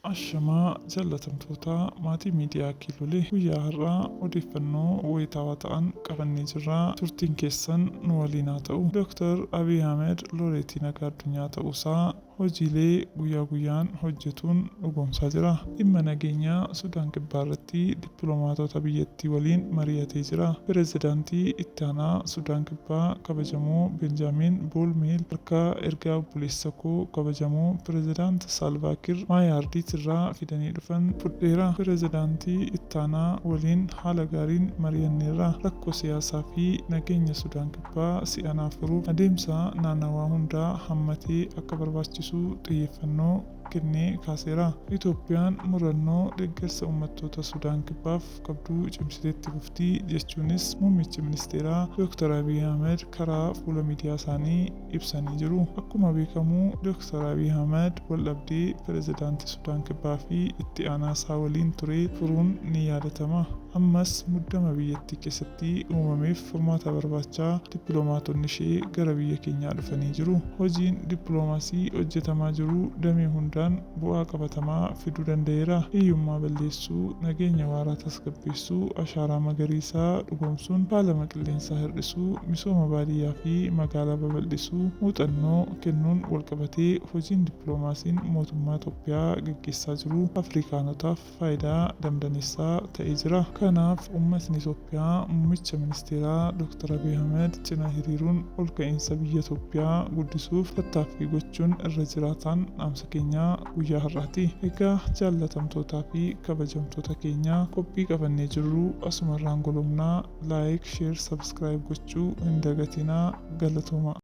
Ashamaa jaallatamtoota maatii miidiyaa Kiilolee, guyyaa har'aa odeeffannoo wayitaawaa ta'an qabannee jirra. Turtiin keessan nu waliin haa ta'u. Dooktar Abiy Ahmed looreetii nagaa addunyaa ta'uusaa hojiilee guyyaa guyyaan hojjetuun dhugoomsaa jira. Dhimma nageenyaa Sudaan Kibbaa irratti dippiloomaatota biyyattii waliin mari'atee jira. Pireezidaantii Itti Aanaa Sudaan Kibbaa kabajamoo Benjaamiin Boolmeel harkaa ergaa obboleessa koo kabajamoo Pireezidaant Saalvaakiir Maayaardiit irraa fidanii dhufan fudheera. Pireezidaantii Itti Aanaa waliin haala gaariin mari'anneerra. Rakkoo siyaasaa fi nageenya Sudaan Kibbaa si'anaa furuuf adeemsa naannawaa hundaa hammatee akka barbaachisu xiyyeeffannoo kennee kaaseera. Itoophiyaan murannoo deeggarsa uummattoota Sudaan Kibbaaf qabdu cimsitee itti fufti jechuunis muummichi ministeeraa Dooktar Abiy Ahmed karaa fuula miidiyaa isaanii ibsanii jiru. Akkuma beekamu Dooktar Abiy Ahmed waldhabdee pireezidaantii Sudaan Kibbaa fi itti aanaa isaa waliin ture furuun ni yaadatama. Ammas muddama biyyattii keessatti uumameef furmaata barbaachaa dippiloomaatonni ishee gara biyya keenyaa dhufanii jiru. Hojiin dippiloomaasii hojjetamaa jiru damee hundaan bu'aa qabatamaa fiduu danda'eera. Hiyyummaa balleessuu, nageenya waaraa tasgabbeessuu, ashaaraa magariisaa dhugoomsuun faalama qilleensaa hir'isuu, misooma baadiyyaa fi magaalaa babal'isuu, muuxannoo kennuun walqabatee hojiin dippiloomaasiin mootummaa Itoophiyaa gaggeessaa jiru Afrikaanotaaf faayidaa damdaneessaa ta'ee jira. Kanaaf uummatni Itoophiyaa muummicha ministeeraa Dooktar Abiy Ahmed cina hiriiruun ol ka'iinsa biyya Itoophiyaa guddisuuf tattaaffii gochuun irra jiraataan dhaamsa keenyaa guyyaa har'aati. Egaa jaallatamtootaa fi kabajamtoota keenyaa, qophii qabannee jirru asumarraan golomnaa. Like, share, subscribe gochuu hin dagatinaa. Galatooma.